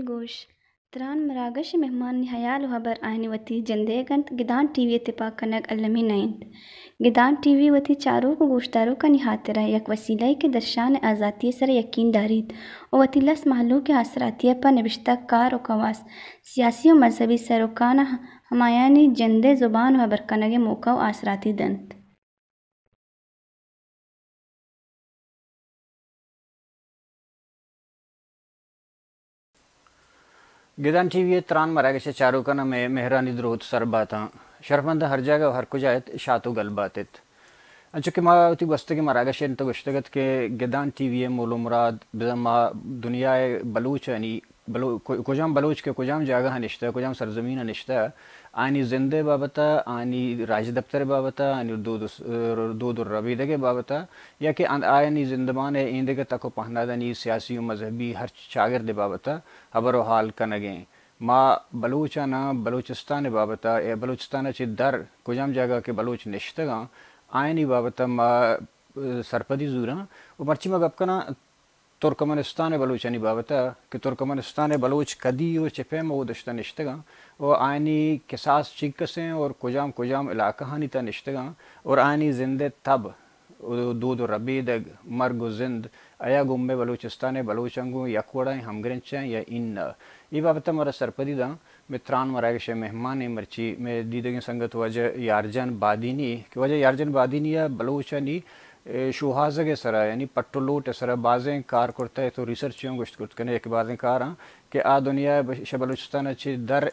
گوش، تران مراگش ءِ مہمانانی ہیال ءُ ہبر آیانی وتی جندئیگ اَنت، گدان ٹی وی ءِ تپاک کنگ المی نہ اِنت۔ گدان ٹی وی وتی چاروک ءُ گوشداروکانی ہاترا یک وسیلہ یے کہ درشان ءِ آزاتی ءِ سرا یکین داریت ءُ وتی لس مہلوک ءِ آسراتی ءَ پہ نبشتہ کار ءُ کواس، سیاسی ءُ مذہبی سروکاں ہمایانی جند ءِ زبان ءُ ہبر کنگ ءِ موقع ءُ آسراتی دنت۔ گدان ٹی وی ءِ تران مراگش ءِ چاروکاں مئے مہرانی دروت سر باتاں۔ شرفمنداں ہر جاگہ ءُ ہر کجا ات، شات ءُ گل بات ات۔ انچو کہ ما وتی گوستگیں مراگش ءَ انت گوشتگ ات کہ گدان ٹی وی ءِ مول ءُ مراد بزاں ما دنیا ءِ بلوچانی بلو-، ک-، کجام بلوچ کہ کجام جاگہ ءَ نشتہ، کجام سرزمین ءَ نشتہ، آیانی زند ءِ بابت ءَ، آیانی راجدپتر ءِ بابت ءَ، آیانی دود ءُ س-، دود ءُ ربیدگ ءِ بابت ءَ، یا کہ آن-، آیانی زندمان ءِ ایندگہ تک ءُ پہنادانی سیاسی ءُ مذہبی ہر چاگرد ءِ بابت ءَ ہبر ءُ حال کنگ ءَ ایں۔ ما بلوچاناں بلوچستان ءِ بابت ءَ، یا بلوچستان ءَ چہ در کجام جاگہ کہ بلوچ نشتگ آں، آیانی بابت ءَ ما، سرپدی زوراں ءُ مرچی ما گپ کناں ترکمنستان ءِ بلوچانی بابت ءَ کہ ترکمنستان ءِ بلوچ کدی ءُ چہ پیم ءَ اود اشتہ نشتگ آں ءُ آیانی کساس چنکس ایں اور کجام کجام علاقہانی تہ ءَ نشتگ آں اور آیانی زند ءِ تب ءُ دود ءُ ربیدگ، مرگ ءُ زند، آیا گوں مئے بلوچستان ءِ بلوچاں گوں یک وڑا ایں، ہمگرنچ ایں یا اناں؟ اے بابت ءَ مارا سرپدی داں۔ مئے تران مراگش ءِ مہمان ایں مرچی مئے دیدگیں سنگت واجہ یارجان بادینی کہ واجہ یارجان بادینی ءَ بلوچانی، اے، شوہازگ ءِ سرا، یعنی پٹ ءُ لوٹ ءِ سرا بازیں کار کرتہ ات ءُ ریسرچ اوں گوشت کرت کنئے کہ بازیں کاراں کہ آ دنیا ءِ بش-، شہ بلوچستان ءَ چہ در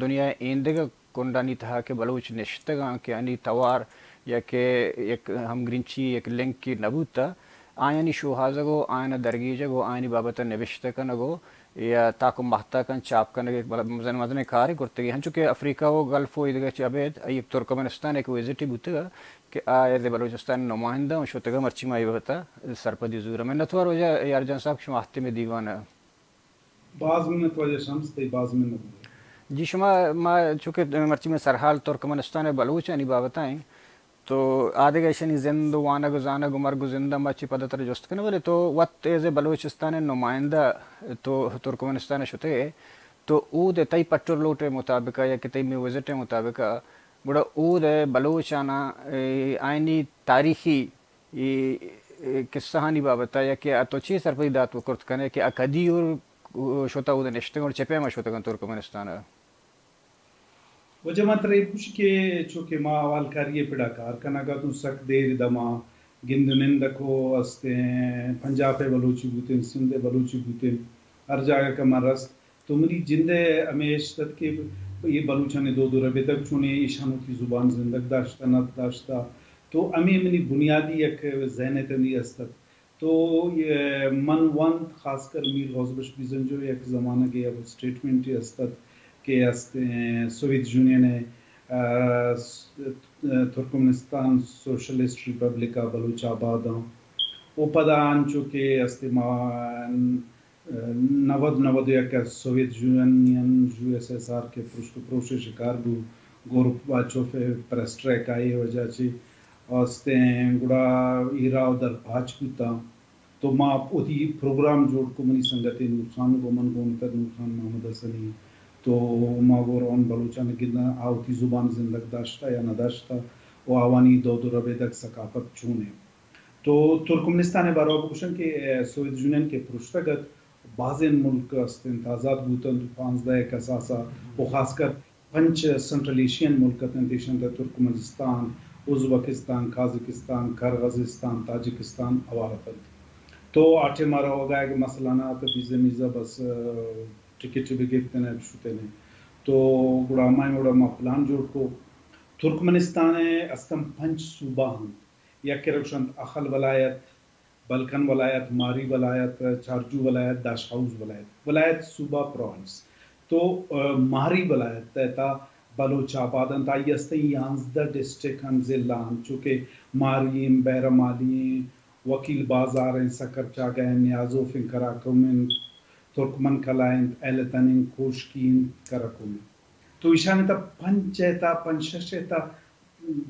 دنیا ءِ ایندگہ کنڈانی تہا کہ بلوچ نشتگ آں کہ آیانی توار یا کہ یک ہمگرنچی، یک لنکے نہ بوتہ، آیانی شوہازگ ءُ آیان ءَ درگیجگ ءُ آیانی بابت ءَ نبشتہ کنگ ءُ یا تاک ءُ ماہتاکاں چاپ کنگ ءِ یک بل-، مزن مزنیں کارے کرتگ۔ انچو کہ افریقہ ءُ گلف ءُ ایدگہ چہ ابید آئی یک ترکمنستان ءِ یک وزٹے بوتگ کہ آ ایز اے بلوچستان ءِ نمائندہ اوں شتگ ءَ، مرچی ما اے بابت ءَ سرپدی زوراں۔ منتوار واجہ یارجان صاحب کہ شما اتکے مئے دیوان ءَ۔ باز منت واجہ شمس، تئی باز منت۔ جی شما، ما چونکہ مرچی مئے سرحال ترکمنستان ءِ بلوچانی بابت ءَ ایں، تو آدگہ ایشانی زند ءُ وانگ ءُ زانگ ءُ مرگ ءُ زند ءَ ما چی پدا ترا جست کناں، بلے تو وت ایز اے بلوچستان ءِ نمائندہ تو ترکمنستان ءَ شتگ ئے، تو اود ءِ تئی پٹ ءُ لوٹ ءِ مطابق ءَ یا کہ تئی مئے وزٹ ءِ مطابق ءَ گڑا اود ءِ بلوچاناں، اے، آیانی تاریخی اے، اے قصہانی بابت ءَ یا کہ آ تو چے سرپدی دات ءُ کرت کنئے کہ آ کدی ءَ شتہ اود ءَ نشتگ اور چہ پیم ءَ شتگ انت ترکمنستان ءَ؟ واجہ ما ترا اے گوش کہ چونکہ ما احوالکاری ءِ پڑا کار کنگ ءَ اتوں، سک دیر دما گند ءُ نند ءَ کو استیں، پنجاب ءِ بلوچی بوتیں، سندھ ءِ بلوچی بوتیں، ہر جاگہ کہ من رست تو منی جند ءَ ہمے اشتت کہ اے بلوچانی دود ءُ ربیدگ چونیں، ایشاں وتی زبان زندگ داشتہ نہ داشتہ۔ تو ہمے منی بنیادی یک ذہن ءِ تہ ءَ استت۔ تو، اے، من ونت، خاص کر میر غوث بخش بیزنجو ءِ یک زمانگے ءَ اسٹیٹمنٹے استت کہ است، اے، سوویت یونین ءِ، آ، س-، ترکمنستان سوشلسٹ ریپبلک ءَ بلوچ آباد آں۔ او پدا انچو کہ است ما نود نود ءُ یک ءَ Soviet union, U S S R, کہ پرشت ءُ پروش ءِ شکار بو، گورباچوف ءِ پریس اسٹرائیک آئی ءِ وجہ چہ استیں، گڑا ایرا ءُ در پاچ بوتاں۔ تو ما وتی پروگرام جوڑ کو، منی سنگتے نور خان گوں من گون اتگ، نور خان محمد حسنی۔ تو ما گوں رون بلوچان گنداں، آ وتی زبان زندگ داشتہ یا نہ داشتہ ءُ آوانی دود ءُ ربیدگ، ثقافت چون ایں۔ تو ترکمنستان ءِ باروا بگوشاں کہ، اے، سوویت یونین کہ پرشتگ ات، بازیں ملک است انت آزاد بوت انت، پانزدہ ءِ کساس ءَ، و خاص کر پنچ سنٹرل ایشین ملک ات انت، ایشاں تہ ترکمنستان، ازبکستان، قازقستان، قرغزستان، تاجکستان ہوار ات انت۔ تو آ ٹائم ءَ روگ ءَ کہ مسئلہ نہ ات، ویزا میزا بس، اے، ٹکٹ بہ گپتنے، بہ شتنے۔ تو گڑا ہمائی وڑا ما پلان جوڑ کو، ترکمنستان ء استم پنچ صوبہ انت۔ یک ء را گوشنت اخل ولایت، بلکن ولایت، ماری ولایت، چارجو ولایت، داشت ہاؤس ولایت۔ ولایت صوبہ پرونس۔ تو، ء، ماری ولایت تحتا بلوچ آباد انت، آئی استیں یانزدہ ڈسٹرکٹ انت، ضلع انت، چو کہ ماری ایں، بیرمالی ایں، وکیل بازار ایں، سکر چاگہ ایں، نیازوف ایں، کراکم ایں، ترکمن کلا ایں، ایلتن ایں، کوشکی ایں، کراکم ایں۔ تو ایشانی تھا پنچ ء تھا، پنچ شش ء تھا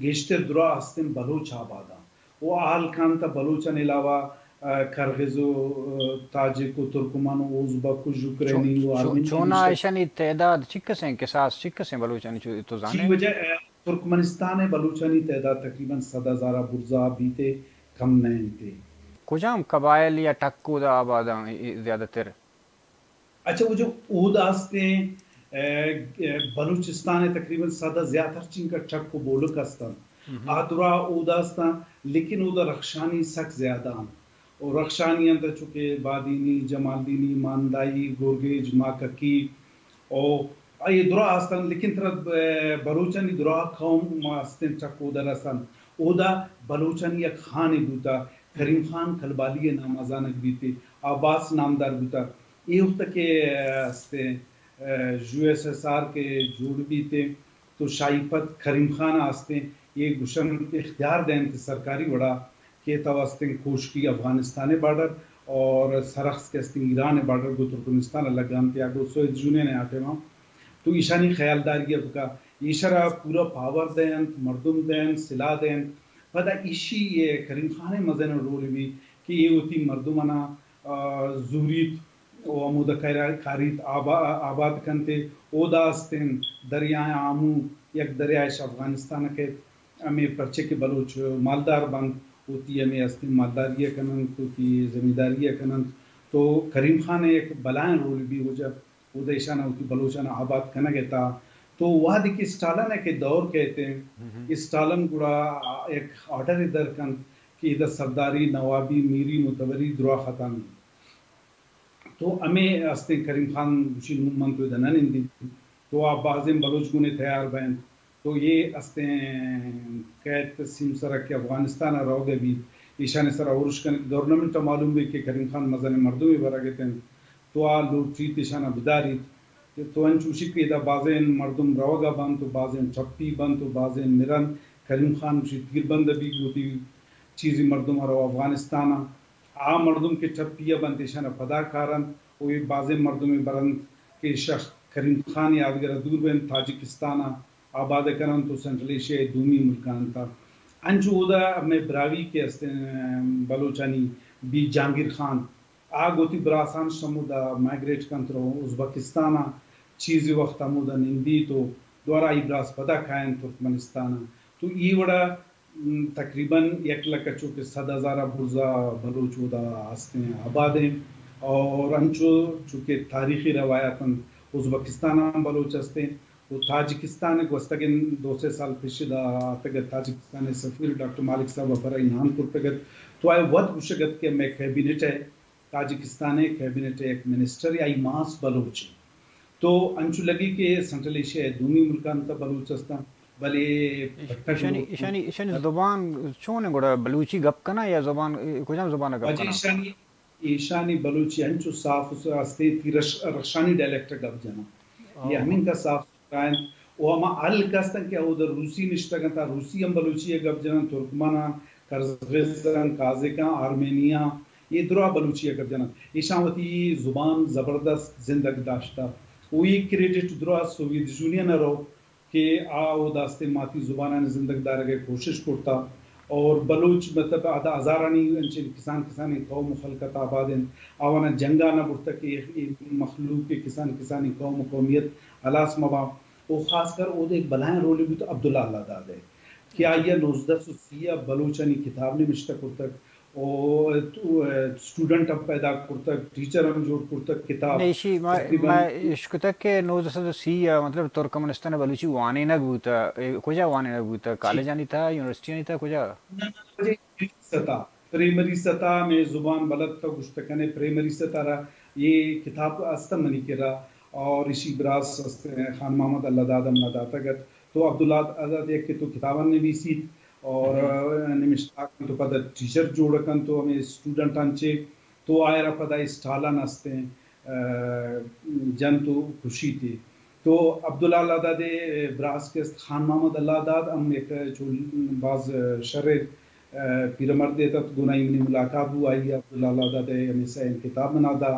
گیشتر درا ہستیں بلوچ آباداں۔ و حال کن تھا بلوچانی علاوہ، ء، کرغز و، ء، تاجک و ترکمن و ازبک و یوکرینی و چو-، آرمینی چونا گیشتر۔ ایشانی تعداد چکسیں، کساس چکسیں بلوچانی چو تو چی زانے؟ وجہ، ء، ترکمنستان ء بلوچانی تعداد تقریباً صد ہزار ء برزا بیتے، کم نہ انتے۔ کجام قبائل یا ٹک اودا آباداں ای-، زیادہ تر؟ اچھا، وہ جو اودا ہستیں، ء، ء، بلوچستان ء تقریباً صد ء زیاتر چنکا ٹک و بولک ہستن۔ آ درا اودا ہستن، لیکن اودا رخشانی سک زیادہ انت۔ و رخشانی انت چونکہ بادینی، جمالدینی، ماندائی، گورگیج، ماککی، او اے درا ہستن، لیکن ترا ب-، بلوچانی درا قوم ہستیں ٹک اودا رسن۔ اودا بلوچانی یک خانے بوتا، کریم خان کلبالی ء نام ء زانگ بیتے، آ باز نامدار بوتا۔ اے وقت کہ، ء، ہستیں، ء، یو ایس ایس آر کہ جوڑ بیتے، تو شاہی پت کریم خان ء ہستیں، اے گوشن اختیار دینت سرکاری وڑا کہ تو ہستیں کوشکی افغانستان ء بارڈر اور سرخس کہ ہستیں ایران ء بارڈر گوں ترکمنستان ء لگانت یا گوں سوویت یونین ء آ ٹائم ء۔ تو ایشانی خیالداری ء بکا، ایشرا پورا پاور دینت، مردم دینت، سلاح دینت۔ پدا ایشی ء کریم خان ء مزن رول بی کہ اے وتی مردمانا، آ، زوریت و ہمودا کارا-، کاریت آبا-، آباد کنت۔ اودا استیں دریائے آمو، یک دریائے افغانستان ء کیت۔ ہمے پرچے کہ بلوچ مالدار بنت، وتی ہمے استیں مالداری ء کننت، وتی زمینداری ء کننت۔ تو کریم خان ء یک بلائیں رول بی وجہ۔ اودا ایشاناں وتی بلوچاناں آباد کنگ ء تھا۔ تو وہدے کہ اسٹالن ء کہ دور کئیت، اسٹالن گڑا یک آرڈرے در کنت کہ ادا سرداری، نوابی، میری، متوری درا ختم انت۔ تو ہمے استیں کریم خان گوشی نوں من تو ادا نہ نندی۔ تو آ بازیں بلوچ گونے تیار بینت۔ تو اے استیں کیت سیمسرک کہ افغانستان ء روگ ء بیت، ایشانی سرا ارش کنت۔ گورنمنٹ ء معلوم بیت کہ کریم خان مزنیں مردمے برگ ء ات انت، تو آ لوٹیت ایشاناں بداریت۔ تو انچوشی کہ ادا بازیں مردم روگ ء بنت و بازیں ٹپی بنت و بازیں مرنت، کریم خان گوشی تیربند ء بیت، وتی چیزی مردم ء رو افغانستان ء۔ آ مردم کہ ٹپی ء بنت، ایشاناں پدا کارنت و اے بازیں مردمے برنت کہ شخ کریم خان یادگر ء دور بنت، تاجکستان ء آباد ء کننت و سنٹرل ایشیا ء دومی ملک ء انت۔ انچو اودا مئے براہوئی کہ است، بلوچانی بی جہانگیر خان، آ گوں وتی براساں شمودا مائگریٹ کنت رو ازبکستان ء، چیزے وخت ہمودا نندیت و دوارہ آئی براس پدا کاینت ترکمنستان ء۔ تو ای وڑا تقریباً یک لکھ چو کہ صد ہزار ء برزا بلوچ اودا ہستیں، آبادیں۔ اور انچو چونکہ تاریخی روایات انت، ازبکستان ء ہم بلوچ ہستیں، و تاجکستان ء گوستگیں دو سے سال پیش ادا آتگ ات، تاجکستان ء سفیر ڈاکٹر مالک صاحب ء پر ء نام کرتگ ات، تو آئی وت گوشگ ات کہ مئے کیبنٹ ء تاجکستان ء کیبنٹ ء یک منسٹر ء آئی ماس بلوچ انت۔ تو انچو لگی کہ سنٹرل ایشیا ء دومی ملکانی تہ بلوچ استاں، بلے ایش-، پٹک ایشانی، لوگ ایشانی، ایشانی زبان چون انت گڑا؟ بلوچی گپ کناں یا زبان، کجام زبان ء گپ واجہ کناں؟ ایشانی، ایشانی بلوچی انچو صاف و س-، استیں، تی رش-، رخشانی ڈائلیکٹ ء گپ جناں۔ یہ ہمینکا صاف کاینت و ہما ہلک استن کہ اودا روسی نشتگ انت، آ روسی ہم بلوچی ء گپ جنن، ترکمن آں، کرغز آں، کازک آں، آرمینی آں، اے درا بلوچی ء گپ جنن۔ ایشاں وتی زبان زبردست زندگ داشتہ و a credit Dara Soviet union ء رو کہ آ اودا استیں ماتی زبانانی زندگ دارگ ء کوشش کرتا۔ اور بلوچ مطلب ادا ہزارانی انچیں کسان کسانیں قوم و خلقت آباد انت، آوانا جنگا نہ برتگ کہ اے، اے مخلوق ء کسان کسانیں قوم و قومیت ہلاس مباں۔ و خاص کر اود ء یک بلائیں رولے بوت عبداللہ اللہ داد ء کہ آئی ء نوزدہ سو سی ء بلوچانی کتاب نبشتہ کرتگ و تو، ء، اسٹوڈنٹ ہم پیدا کرتگ، ٹیچر ہم جوڑ کرتگ، کتاب نہ، ایشی ما، تقریباً ما اشکتگ کہ نوزدہ سد و سی ء مطلب ترکمنستان ء بلوچی وانینگ بوتہ، اے کجا وانینگ بوتہ؟ جی۔ کالجانی تہا، یونیورسٹیانی تہا، کجا؟ نہ، نہ، مجھے پرائمری سطح، پرائمری سطح میں زبان بلد تھا گوشت کنے، پرائمری سطح را یہ کتاب است منی کرا۔ اور ایشی براس است خان محمد اللہ داد ہم نہ داتگ ات۔ تو عبداللہ داد یک کہ تو کتاباں نویسیت اور نمشتہ کنت تو پدا ٹیچر جوڑ کنت تو ہمیں اسٹوڈنٹاں چے تو آئرا پدا اسٹالان استیں جنت و کشیت۔ تو عبداللہ اللہ داد براس کہ است خان محمد اللہ داد ہم یک چو باز شر پیرمردے ات، گوں آئی منی ملاقات بو، آئی عبداللہ اللہ داد ء ہمے سئیں کتاب منا دا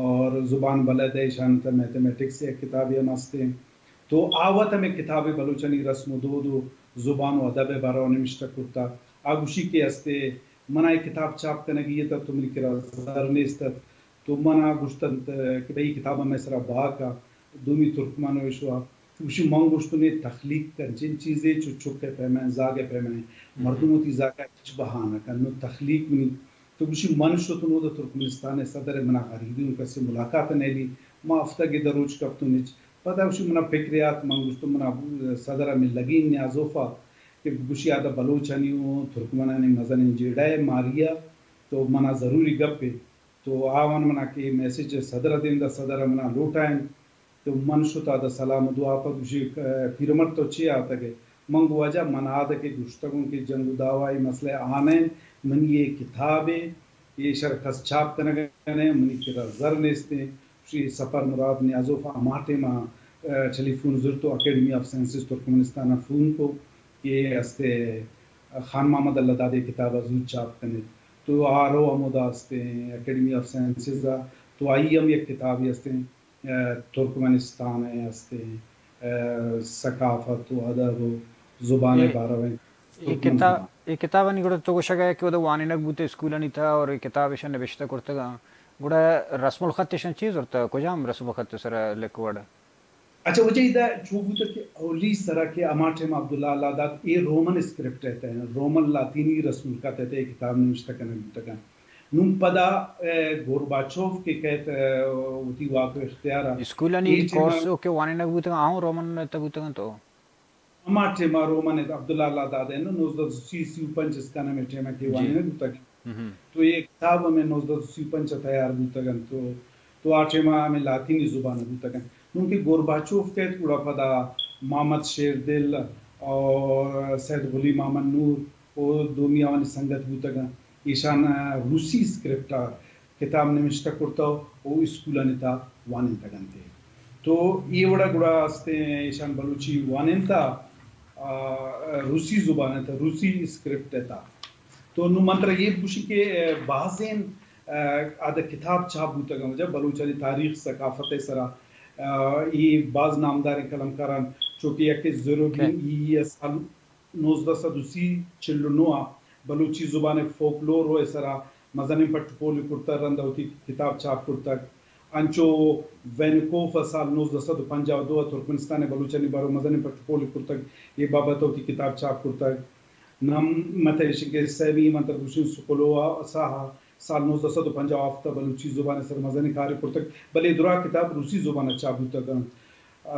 اور زبان بلد ء ایشان تہ میتھمیٹکس ء یک کتابے ہم استیں۔ تو آ وت ہمے کتابے بلوچانی رسم و دود و زبان و ادب ء باروا نوشتہ کرتا۔ آ گوشی کہ استے منا اے کتاب چاپ کنگی ات، تو منی کرا زر نیست ات۔ تو منا گوشتنت کہ بھئی اے کتاب ہمے سرا بہا کا۔ دومی ترکمان و ایشوا گوشی من گوشتن اے تخلیق انچیں چیزے چو چک ء پیما، زاگ ء پیما، مردم وتی زاگ ء ہچ بہا نہ کن، نو تخلیق منی۔ تو گوشی من شتن اودا ترکمنستان ء صدر ء منا غریبی اوں کسے ملاقات ء نیلی، ما ہفتگ ء دروچ کپتن ہچ۔ پدا گوشی منا پکرے آت، من گوشتن منا صدر ء من لگین نیازوفا کہ گوشی آدا بلوچانی و ترکمنانی مزنیں جیڑہ ء ماریا، تو منا ضروری گپے۔ تو آوان منا کہ میسج صدر ء دیم دا، صدر ء منا لوٹائن۔ تو من شتا دا سلام و دعا پد گوشی، پیرمرد تو چے آتگ ئے؟ من گو واجہ من آدگہ گوشتگوں کہ جنگ و دعوائی مسئلہ آنین، منی اے کتابے، ایشر کس چاپ کنگ نہ، منی کرا زر نیستیں۔ گوشی سفر مراد نیازوف ہما ٹیما ٹیلیفون زرت و اکیڈمی آف سائنسز ترکمنستان فون کو کہ استے خان محمد اللہ دادے کتابا زود چاپ کنیت۔ تو آ رو ہمودا استیں اکیڈمی آف سائنسز ء، تو آئی ہم یک کتابے استیں، ترکمنستان ء استیں، ثقافت و ادب و زبان ء بارو ء اے کتاب، اے کتابانی گڑا تو گوشگ ء کہ اودا وانینگ بوت اسکولانی تھا اور اے کتاب ایشاں نبشتہ کرتگاں، گڑا رسم الخط ایشاں چی زرتہ؟ کجام رسم الخط سرا لکھ وڑ؟ اچھا، واجہ ادا چو بوتگ کہ اولی سرا کہ ہما ٹائم عبداللہ اللہ داد اے رومن اسکرپٹ ء تہ، رومن لاطینی رسم الخط ء تہ اے کتاب نوشتہ کنگ بوتگ انت۔ نوں پدا، اے، گورباچوف کہ کئیت، اے، وتی واک و اختیار ء اسکولانی اے ٹائم ء کورس کہ وانینگ بوتگ آں، رومن ء تہ بوتگ انت تو؟ ہما ٹائم ء رومن ات، عبداللہ اللہ داد ء نوں نوزدہ سو سی، سی و پنچ اسکان ہمے ٹائم ء کہ جی۔ وانینگ بوتگ۔ ہم۔ تو اے کتاب ہمے نوزدہ سو سی و پنچ ء تیار بوتگ انت تو، تو آ ٹائم ء ہمے لاطینی زبان ء بوتگ انت۔ نوں کہ گورباچوف کئیت گڑا پدا محمد شیردل اور سید غلیم محمد نور و دومی آوانی سنگت بوتگ انت۔ ایشان روسی اسکرپٹ ء کتاب نوشتہ کرتہ و اسکولانی تہا وانینتگ انت۔ تو اے وڑا گڑا استیں ایشان بلوچی وانینتا، آ، روسی زبان ء تہا، روسی اسکرپٹ ء تہا۔ تو نوں من ترا اے گوشی کہ، آ، بازیں، آ، اد کتاب چاپ بوتگ انت واجہ بلوچانی تاریخ ثقافت ء سرا، آ، اے باز نامداریں قلمکاراں چو کہ یک زیروبین ای ء سال نوزدہ سد و سی، چل و نو ء بلوچی زبان ء فوکلور ء سرا مزنیں پٹ ء پولے کرتگ، رند ء وتی کتاب چاپ کرتگ۔ انچو وینکوف ء سال نوزدہ سد و پنجاہ و دو ء ترکمنستان ء بلوچانی بارو مزنیں پٹ ء پولے کرتگ، اے بابت ء وتی کتاب چاپ کرتگ۔ نام مت ایش کہ سیمی من تر گوشیں سکلوسا ء سال نوزدہ سد و پنجاہ و ہفت ء بلوچی زبان ء سر مزنیں کارے کرتگ، بلے دراہ کتاب روسی زبان ء چاپ بوتگ انت۔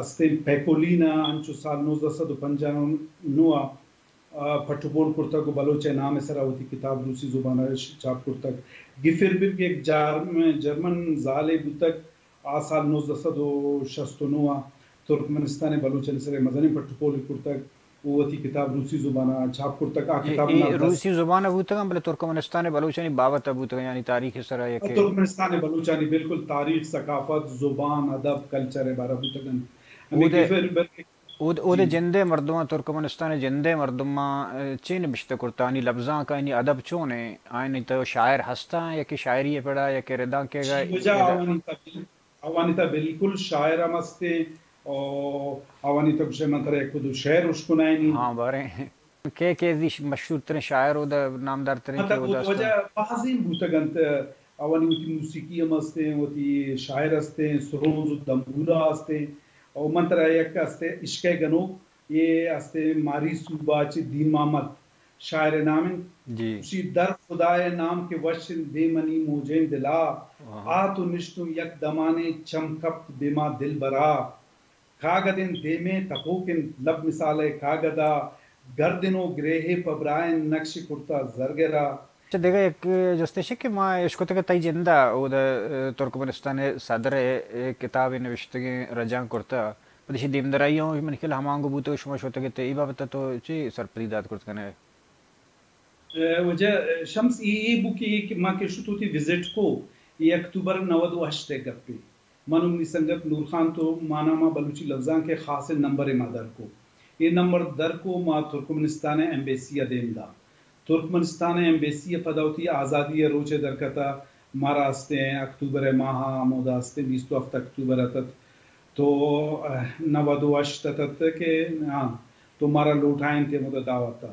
استیں پیکولین ء انچو سال نوزدہ سد و پنجاہ و نو ء، آ، پٹ ء پول کرتگ و بلوچ ء نام ء سرا وتی کتاب روسی زبان ء ش-، چاپ کرتگ۔ گیفربرگ یک جار-، جرمن زالے بوتگ، آ سال نوزدہ سد و شست و نو ء ترکمنستان ء بلوچانی سرا مزنیں پٹ ء پولے کرتگ۔ و وتی کتاب روسی زبان ء چاپ کرتگ۔ آ اے، کتاب اے نا دست روسی زبان ء بوتگ انت، بلے ترکمنستان ء بلوچانی بابت ء بوتگ انت، یعنی تاریخ ء سرا یک ترکمنستان ء بلوچانی بالکل تاریخ، ثقافت، زبان، ادب، کلچر ء بارہ بوتگ انت۔ ہمے اودے، گیفربرگ اود-، اودے جی۔ جندے مردماں، ترکمنستان ء جندے مردماں، اے، چے نبشتہ کرتہ؟ آنی لبزانک، آنی ادب چون انت؟ آنی تو شاعر ہستاں، یا کہ شاعری ء پڑا، یا کہ رداں کیگا؟ جی، واجہ آوانی تبدیل آوانی تہ بالکل شاعر ہم استیں، او آوانی تہ گوشے من ترا یک دو شعر اشکنائینی۔ ہاں، باریں۔ کے کے زی مشہور ترین شاعر اودا، نامدار ترین مطلب کہ اودا استاں؟ واجہ بازیں بوتگ انت، آوانی وتی موسیقی ہم استیں، وتی شاعر استیں، سرونز و دمبورا استیں۔ او من ترا یک استیں عشق گنوک، اے استیں ماری صوبہ چہ دین محمد شاعر ء نام انت۔ جی۔ گوشی در خدائے نام کہ وش انت دے منی موجیں دلا۔ آ تو نشتوں یک دمانے چم کپت دے ما دلبرا۔ کاگد انت دیمے تپوک انت لب مثال ء کاگدا۔ گردن و گریہے پہ برائیں نقش کرتا زرگرا۔ اچھا، دگہ یک جستش کہ ما اشکتگ تئی جند ءَ اود ءَ ترکمنستان ءِ صدر ءِ کتابے نوشتگیں رجانک کرتہ، پد ایشی دیمدرائی ہم من خیال ہمانگو بوتگ، شما شتگ ات، اے بابت ءَ تو چی سرپدی دات کرت کن ئے؟ واجہ شمس، اے، اے بو کہ، اے کہ ما کہ شت وتی وزٹ کو، اے اکتوبر نود و ہشت ءِ گپے۔ من و منی سنگت نور خان تو مانا ما بلوچی لبزانک ءِ خاصیں نمبرے ما در کو۔ اے نمبر در کو ما ترکمنستان ءِ ایمبیسی ءَ دیم دا۔ ترکمنستان ءِ ایمبیسی ءَ پدا وتی آزادی ءِ روچ ءَ در کتا، مارا استیں اکتوبر ءِ ماہ ءَ، ہمودا استیں بیست و ہفت اکتوبر اتت تو، اہ، نود و ہشت اتت کہ، ہاں، تو مارا لوٹائینت ہمودا دعوت ءَ۔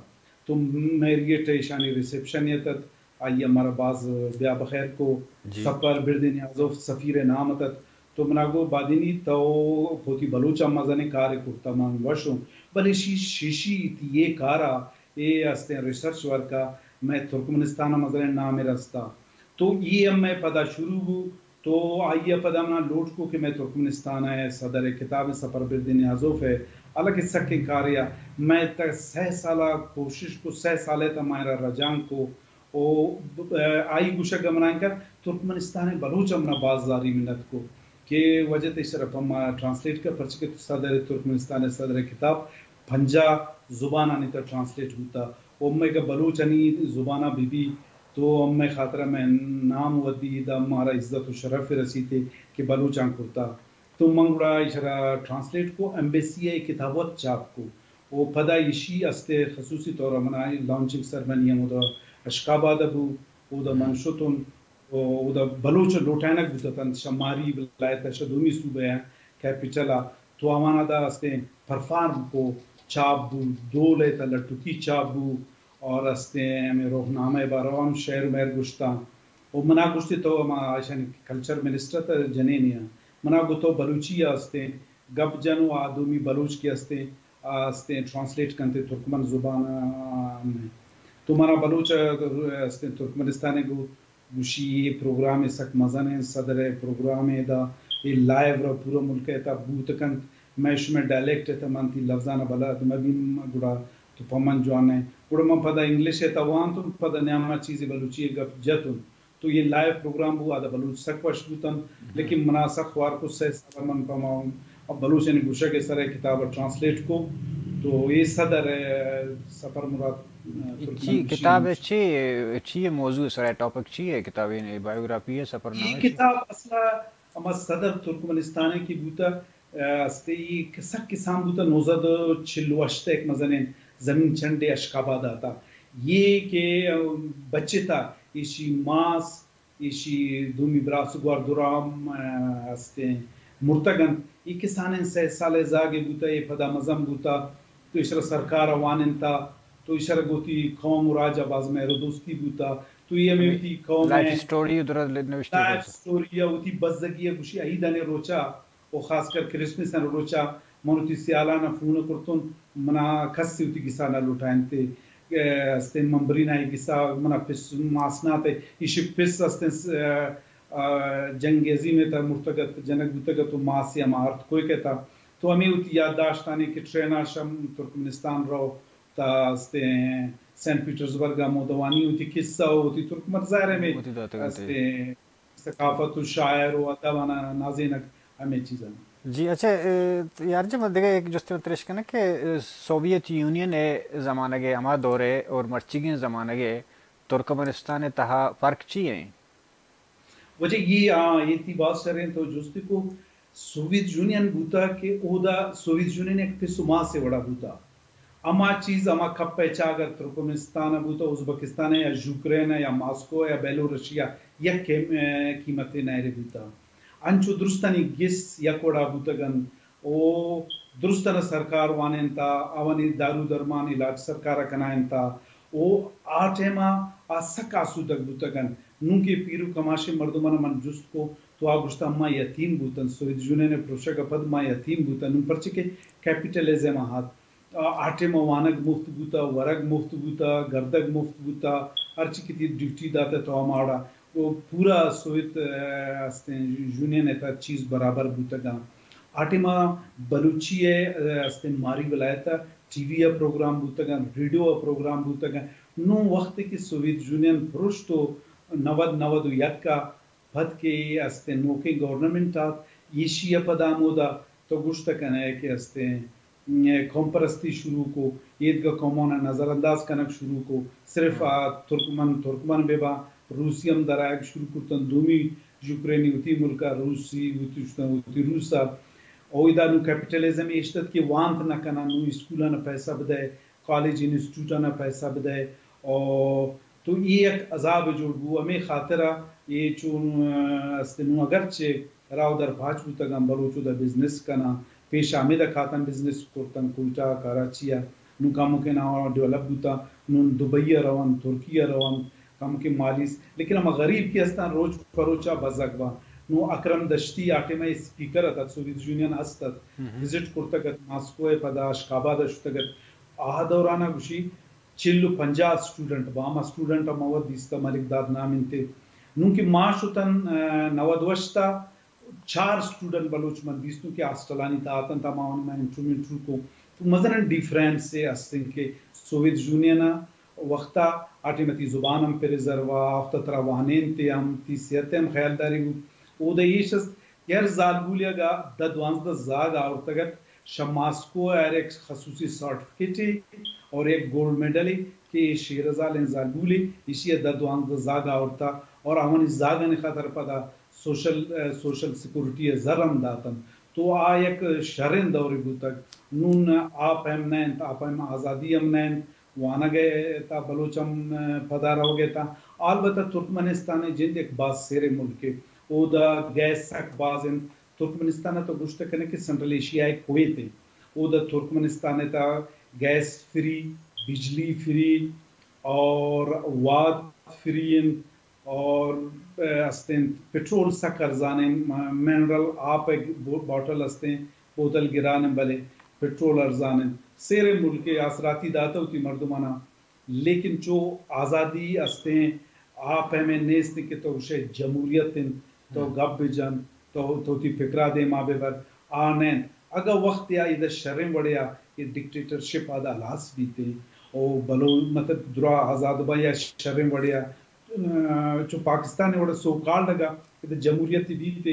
تو میریٹ ءَ ایشانی ریسپشن اتت، آئی ءَ مارا باز بیا بخیر کو۔ جی۔ سفر بردین یازوف سفیر ءِ نام اتت۔ تو منا گو بادینی تو پہ وتی بلوچ ءَ مزنیں کارے کرتا، من وش اوں۔ بلے شی-، شیشی تی اے کارا، اے استیں ریسرچ ورکا مئے ترکمنستان ءَ مزنیں نامے رستا۔ تو اے ہم مئے پدا شروع بو۔ تو آئی ءَ پدا منا لوٹ کو کہ مئے ترکمنستان ءِ صدر ءِ کتاب سفر بردین یازوف ءِ، حالانکہ سکیں کارے ءَ مئے تا سہ سال ءَ کوشش کو، سہ سال ءَ تا مارا رجانک کو۔ او، ب-، آئی گوشگ ءَ منا انکر ترکمنستان ءِ بلوچ ہم منا باز زاری منت کو کہ واجہ تئی سرا پہ ما ٹرانسلیٹ کا، پرچہ کہ صدر ترکمنستان ءِ صدر ءِ کتاب پنجاہ زبانانی تا ٹرانسلیٹ بوتا۔ او مئے کہ بلوچانی زبانا بہ بی تو ہمے خاطرا مئے نام ودی، دا مارا عزت و شرف رسیتے کہ بلوچاں کرتا۔ تو من گڑا ایشرا ٹرانسلیٹ کو، ایمبیسی ءَ اے کتاب وت چاپ کو۔ و پدا ایشی استے خصوصی طور منا لانچنگ سرمنی ہمودا اشک آباد بو، اودا من شتون، و اودا بلوچ لوٹائنگ بوتتن، شماری ولایت شہ دومی صوبہ ءِ کیپٹل ءَ۔ تو آوانا دا استیں پرفارم کو، چاپ بو، دو لے تا لٹکی چاپ بو، اور استیں ہمیں روحنامہ بارو ہم شعر مہر گشتاں۔ و منا گشتے تو ہما ایشانی کلچر منسٹر تا جنینے آ۔ منا گو تو بلوچی آ استیں گپ جن و آ دومی بلوچ کے استیں، آ استیں ٹرانسلیٹ کنتے ترکمن زبان آ ہم۔ تو منا بلوچ آ استیں ترکمنستان گو گوشی، اے پروگرامے سک مزن انت، صدر ءِ پروگرامے دا، اے لائیو را پورا ملک ءِ تہا بوت کنت۔ مئے شمئے ڈائلیکٹ ءِ تہا من تی لفظاں بلد مہ بیم، گڑا تو پہ من جوان ئے۔ گڑا من پدا انگلش ءِ تہا وانت، پدا نیاما چیزے بلوچی ءِ گپ جت انت۔ تو اے لائیو پروگرام بو، آدا بلوچ سک وش بوتن، لیکن منا سک خوار کو، سہ سال من پہ ما اب بلوچانی گوشگ ءِ سر ءَ کتاب ءَ ٹرانسلیٹ کو، تو اے صدر ءِ سفر مراد، ءَ، اے ترکمن چی کتاب ءِ چی، چی موضوع ءِ سر ءَ، ٹاپک چی ءِ کتاب ءِ؟ بایوگرافی ءِ، سفر نامہ ءِ؟ اے کتاب اصل ءَ ہما صدر ترکمنستان ءِ کہ بوتا، ءَ، استے اے سک کسان بوتا، نوزد چل و ہشت ءَ یک مزنیں زمین چنڈے اشک آباد ءَ آتا۔ اے کہ، ءَ، بچتا ایشی ماس ایشی دومی براس گوار درا ہم، ءَ، استیں مرتگ انت۔ اے کسانیں سئے سالے زاگے بوتا، اے پدا مزن بوتا، تو ایشرا سرکار ءَ وانینتا، تو ایشرا گوتی قوم و راج ءَ باز مہر و دوستی بوتا، تو اے ہمیں وتی قوم لائف ءِ سٹوری ءَ درا نوشتہ لائف بوتا۔ سٹوری ءَ وتی بزگی ءَ گوشی عیدانی روچا و خاص کر کرسمس ءِ روچا من وتی سیالانا فون کرتون، منا کس وتی گسا نہ لوٹائینتے۔ ءَ، استیں ممبرینا اے گسا منا پس ماسناتے، ایشی پس استیں س-، ءَ، ءَ، جنگ عظیم ءِ تہا مرتگ ات، جنگ بوتگ ات و ماسے ہما ارتھ کوئک ءِ تہا۔ تو ہمے وتی یادداشتانی کہ ٹرین ءَ شم ترکمنستان رو تا استیں سینٹ پیٹرزبرگ ءَ ہمودا وانی وتی قصہ و وتی ترکمن ظاہر ہے میں وتی داتگ انت۔ استیں ثقافت و شاعر و ادب آنا نازینگ ہمے چیزاں۔ جی اچھا، اے، یار جی، من دگہ یک جستے من ترش کناں کہ، اے، سوویت یونین ءِ زمانگ ءِ ہما دور ءِ اور مرچیگیں زمانگ ءِ ترکمنستان ءِ تہا فرق چی ایں؟ واجہ اے، آ، اے تی باز شریں تو جستے کو سوویت یونین بوتا کہ اودا سوویت یونین یک پس و ماسے وڑا بوتا۔ ہما چیز، ہما کپ ءِ چاگرد ترکمنستان ءَ بوتا، ازبکستان ءَ یا یوکرین ءَ یا ماسکو ءَ یا بیلورشیا یک قیم-، ءَ، قیمتے نئرے بوتا۔ انچو درستانی گس یک وڑا بوتگ انت۔ او درستانا سرکار وانینتا، آوانی دارو درمان علاج سرکار ءَ کنائینتا۔ او آ ٹائم ءَ آ سک آسودگ بوتگ انت۔ نوں کہ پیر و کماشیں مردمانا من جست کو، تو آ گوشتا ما یتیم بوتن، سوویت یونین ءِ پروشگ ءَ پد ما یتیم بوتن۔ نوں پرچے کہ کیپیٹلزم ءَ ہات۔ آ، آ ٹائم ءَ وانگ مفت بوتا، ورگ مفت بوتا، گردگ مفت بوتا، ہرچی کہ تی ڈیوٹی داتا تو ہما وڑا۔ او پورا سوویت، ءَ، استیں یونین ءِ تہا چیز برابر بوتگاں۔ آ ٹائم ءَ بلوچی ءِ، ءَ، استیں ماری ولایت ءَ ٹی وی ءَ پروگرام بوتگ اَنت، ریڈیو ءَ پروگرام بوتگ اَنت۔ نوں وختے کہ سوویت یونین پرشت ءُ نود نود ءُ یک ءَ پد کہ اے استیں نوکیں گورنمنٹ آت، ایشی ءَ پدا ہمودا تو گوشت کنئے کہ استیں، م، قوم پرستی شروع کو، ایدگہ قوماں نظر انداز کنگ شروع کو، صرف آ ترکمن، ترکمن بہ باں، روسی ہم در آیگ شروع کرتن، دومی یوکرینی وتی ملک ءَ، روسی وتی شتن، وتی روس ءَ۔ او ادا نوں کیپیٹلزم ایشتت کہ وانت نہ کناں، نوں اسکولاں پیسہ بدئے، کالج انسٹیٹیوٹاں پیسہ بدئے۔ او تو اے یک عذاب جوڑ بو، ہمے خاطر ءَ اے چون، ءَ، است نوں، اگرچہ راہ در پاچ بوتگاں، بلوچ ادا بزنس کناں، پیش ہمیدا کاتاں بزنس کرتن کوئٹہ، کراچی ءَ، نوں کمکیں آواں ڈیولپ بوتاں، نوں دبئی ءَ روان، ترکی ءَ روان، کمکیں مالی س-، لیکن ہما غریب کہ استاں روچ پروچا بزگ باں۔ نوں اکرم دشتی آ ٹائم ءَ اسپیکر اتت، سوویت یونین ہست ات، وزٹ کرتگ ات، ماسکو ءَ پدا اشکاباد ءَ شتگ ات۔ آ دوران ءَ گوشی چل ءُ پنجاہ اسٹوڈنٹ باں، ہما اسٹوڈنٹ ہم وت دیستہ ملک داد نام انت۔ نوں کہ ما شتن، ءَ، نود وشت ءَ چار اسٹوڈنٹ بلوچ من دیستوں کہ ہاسٹلانی تہا اتنت، ہماوانی ما انٹرویو انٹرویو کو۔ تو مزنیں ڈیفرنس ءَ استیں کہ سوویت یونین ءَ وخت ءَ آ ٹائم ءَ تئی زبان ہم پریزرو ءَ، وخت ءَ ترا وانینت ءَ ہم، تئی صحت ءِ ہم خیالداری بوت۔ اود ءَ ایش است کہ ہر زالبولے اگاں دہ دوانزدہ زاگ آورتگ ات، شہ ماسکو ءَ ہر یک خصوصی سرٹیفکیٹے اور یک گولڈ میڈلے کہ اے شیر زالیں زالبولے، ایشی ءَ دہ دوانزدہ زاگ آورتا اور آوانی زاگانی خاطر پدا سوشل، ءَ، سوشل سیکورٹی ءِ زر ہم داتنت۔ تو آ یک شریں دورے بوتگ۔ نون آ پیم نہ انت، آ پیم آزادی ہم نہ انت۔ وانگ ءِ تہا بلوچ ہم، ءَ، پدا روگ ءِ تہا۔ البتہ ترکمنستان ءِ جند یک باز سیریں ملکے۔ اودا گیس سک باز انت۔ ترکمنستان ءَ تو گوشت کنئے کہ سنٹرل ایشیا ءِ کویت انت۔ اودا ترکمنستان ءِ تہا گیس فری، بجلی فری اور واد فری انت۔ اور، ءَ، استیں پٹرول سک ارزان انت، م-، منرل آپ ءِ بو-، باٹل استیں، بوتل گران انت، بلے پٹرول ارزان انت۔ سیریں ملکے آسراتی داتہ وتی مردماناں، لیکن چو آزادی استیں، آ پیمیں نیست کہ تو گوشئے جمہوریت انت، تو گپ بجن، تو، تو وتی فکرا دیما ببر، آ نہ انت۔ اگاں وختے آ ادا شریں وڑے آ اے ڈکٹیٹرشپ آدا ہلاس بیتیں، او بلو-، مطلب درا آزاد باں یا شریں وڑے آ ءَ، چو پاکستان ءِ وڑا سو کالڈ اگاں ادا جمہوریت بیت،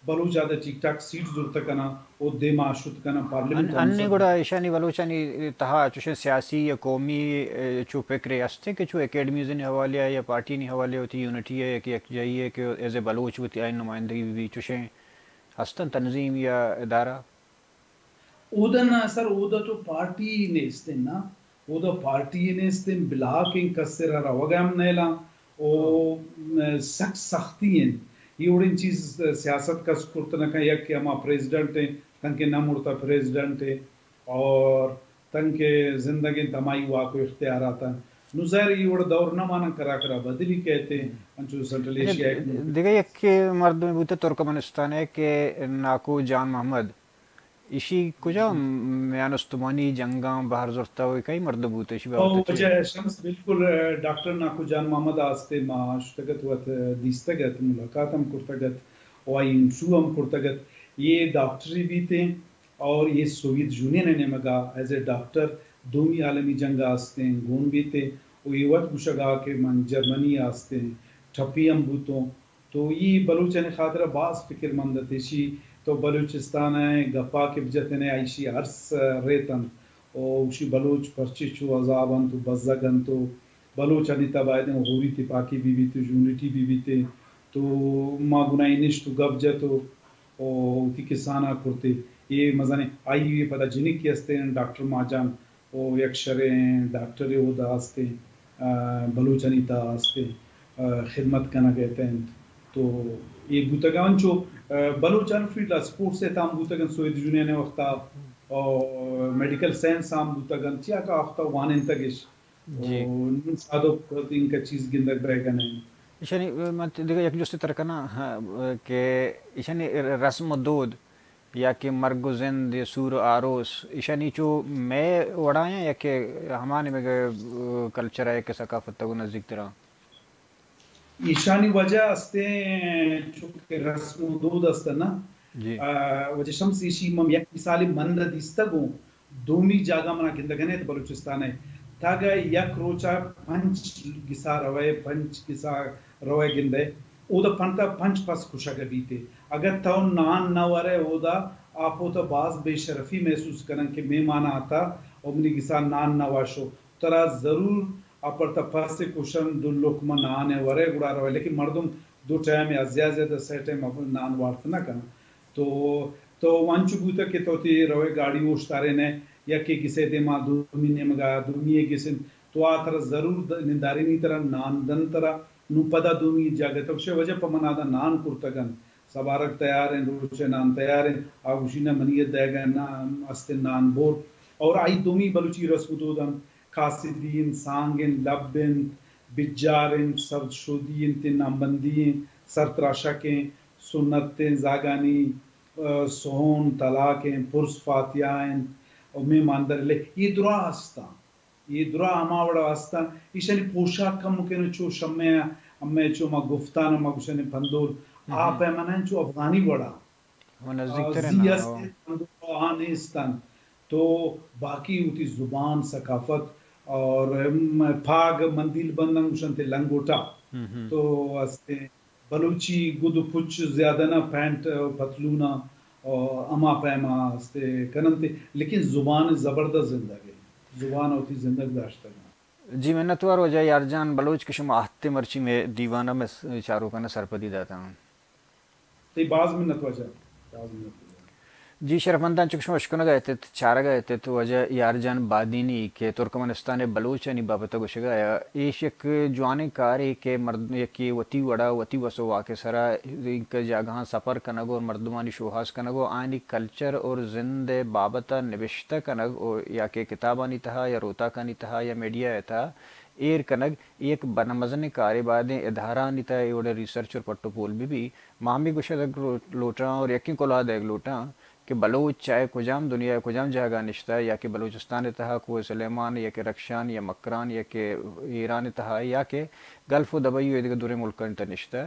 بلوچ آدا ٹھیک ٹھاک سیٹ زرت کناں او دیما شت کناں پارلیمنٹ ءَ ہم انّی سر۔ گڑا ایشانی بلوچانی تہا چوشیں سیاسی یا قومی، ءَ، چو فکرے ہستیں کہ چو اکیڈمیزانی حوالے ءَ یا پارٹیانی حوالے ءَ وتی یونٹی ءَ یا کہ یکجائی ءَ کہ ایز اے بلوچ وتی آئی نمائندگی بہ بی، چوشیں ہستن تنظیم یا ادارہ؟ اودن سر، اودا تو پارٹی نیستیں نا، اودا پارٹی نیستیں، بلاک انت، کس سرا روگ ہم نیلاں، او سک سختی انت۔ یہ وڑیں چیز سیاست کس کرت نہ کن، یک کہ ہما پریزیڈنٹ انت، تنکہ نہ مرتا پریزیڈنٹ انت، اور تنکہ زندگ انت، ہمائی واک و اختیارات انت۔ نو ظاہر یہ وڑ دور نہ مانن، کرا کرا بدلی کہتے، انچو سنٹرل ایشیا ایک ملک۔ دگہ یک مردم بوتے ترکمنستان ءِ کہ ناکو جان محمد، ایشی کجا میان استمانی جنگاں بہر زرتہ و کئی مردم بوتہ ایشی بابت؟ او وجہ شمس، بالکل، ڈاکٹر ناکو جان محمد آستے ما شتگت وت دیستگت، ملاقات ہم کرتگت و آئی انٹرویو ہم کرتگت۔ یہ ڈاکٹری بیتیں اور یہ سوویت یونین نیمگا ایز اے ڈاکٹر دومی عالمی جنگ آستیں گون بیتیں و یہ وت گوشگا کہ من جرمنی آستیں ٹپی ہم بوتوں۔ تو ای بلوچانی خاطرا باز فکرمند ات۔ ایشی تو بلوچستان ءِ گپا کہ بجتنے، ایشی ارس ریتنت۔ او ایشی بلوچ پرچے چو عذاب انت و بزگ انت و بلوچانی تہ بایدیں ہوری تپاکی بہ بیت و یونٹی بہ بیت۔ تو ما گناہی نشت و گپ جت و، و وتی کسانا کرتے۔ اے مزنیں آئی پدا جنکی استیں ڈاکٹر ماجان۔ او یک شریں ڈاکٹرے اودا استیں، آ، بلوچانی تہا استیں، آ، خدمت کنگ ءَ اتنت۔ تو اے بوتگ انچو، آ، بلوچان فیلڈ ءَ اسپورٹس ءِ تہا ہم بوتگ انت سوویت یونین ءِ وختا، او میڈیکل سائنس ءَ ہم بوتگ انت، چیا کہ آ وختا وانینتگ اش۔ جی۔ او نون سادو انکا چیز گندگ بئیگ ءَ نہ انت۔ ایشانی، من دگہ یک جستے تر کناں، ہاں، کہ ایشانی رسم و دود یا کہ مرگ و زند یا سور و آروس، ایشانی چو مئے وڑایاں یا کہ ہما نیمگ ءِ، ءَ، کلچر ءَ یا کہ ثقافت ءَ گوں نزیک تراں؟ ایشانی وجہ استیں چونکہ رسم و دود است نا، جی۔ آ، واجہ شمس، ایشی من یک مثالے من دیستگ اوں، دومی جاگہ منا گندگ ءَ نئیت بلوچستان ءَ۔ تاگہ یک روچا پنچ گسا روئے، پنچ گسا روئے گندئے، اودا پنتا پنچ پس کشگ بیتے۔ اگر تو نان نہ ورئے، اودا آپ وتا باز بے شرفی محسوس کنن کہ مہمان آتا اور منی گسا نان نہ واشو۔ ترا ضرور اپر تا پس کشن، دو لقمہ نان ورئے گڑا روئے، لیکن مردم دو ٹائم یا زیادہ زیادہ سہ ٹائم اپر نان وارت نہ کن۔ تو، تو انچو بوتہ کہ تو تی روئے گاڑی اوشتارینئے، یکے گسے دیما، دومی نیمگا، دومی گسن، تو آ ترا ضرور د-، نندارینی، ترا نان دن ترا، نو پدا دومی جاگہ تو گوشے واجہ پہ من آدا نان کرتگ انت، سبارگ تیار انت، روچے نان تیار انت، آ گوشی نہ منی دئیگا نا است نان بور۔ اور آئی دومی بلوچی رسم و دود انت، کاسدی انت، سانگ انت، لب انت، بجار انت، سرد شودی انت، نامبندی انت، سرتراشک انت، سنت انت، زاگانی، ء، سہون، طلاق انت، پرس فاتحہ انت، و مہماندار لے، اے درا استاں۔ اے درا ہما وڑا استاں۔ ایشانی پوشاک کمکن چو شمے، ہمے چو ما گفتان ما گوشن پندول، آ پیمانہ چو افغانی وڑا۔ و نزدیکتر آ، زی ہستیں، تندور آ نیستن۔ تو باقی وتی زبان، ثقافت اور، م، پاگ مندیل بندن گوشنتے لنگوٹا۔ تو ہستیں بلوچی گد و پچ زیادہ نہ، پینٹ و پتلونا اور ہما پیما ہستے کننتے، لیکن زبان زبردست زندگ ہے۔ زبان وتی زندگ داشتگ۔ جی منتوار واجہ یار جان بلوچ کہ شما آہتے مرچی مئے دیوان ء مئے س-، چاروکاں ء سرپدی داتاں۔ تئی باز منت واجہ، باز منت واجہ۔ جی شرفمنداں، چک شما اشکنگ ء اتت، چارگ ء اتت، واجہ یار جان بادینی کہ ترکمنستان ء بلوچانی بابت ء گوشگ ء آیا، ایش یک جوانیں کارے کہ مرد یکے وتی وڑا وتی وس ء واک ء سرا اینکہ جاگہاں سفر کنگ اور مردمانی شوہاز کنگ و آیانی کلچر اور زند ء بابت ء نبشتہ کنگ و یا کہ کتابانی تہا یا روتاکانی تہا یا میڈیا ء تہا ایر کنگ، اے یک بن-، مزنیں کارے۔ بایدیں ادارہانی تہا اے وڑیں ریسرچ اور پٹ و پول بہ بی۔ ما ہمے گوشگ لو-، لوٹاں اور یکیں کلوہ دئیگ لوٹاں کہ بلوچ چاہے کجام دنیا ء کجام جاگہ نشتہ یا کہ بلوچستان ء تہا کوہ سلیمان یا کہ رخشان یا مکران یا کہ ایران ء تہا یا کہ گلف و دبئی و ایدگہ دوریں ملکانی تہا نشتہ،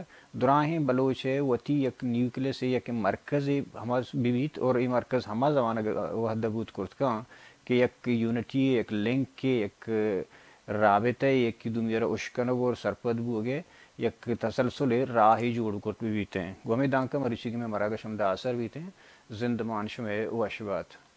دراہیں بلوچ ء وتی یک نیوکلیس ء یک مرکزے ہما بہ بیت اور اے مرکز ہما زمانگ ء وھد ء بوت کرت کن کہ یک یونٹی ء، یک لنک ء، یک رابطہ ء، یکے دومی ء را اشکنگ اور سرپد بوگ ء یک تسلسل ء راہے جوڑ کرت بہ بیتیں۔ گوں ہمے دانکہ مروچیگیں مئے مراگش ہمدا آسر بیتیں۔ زندمان شمئے وش بات۔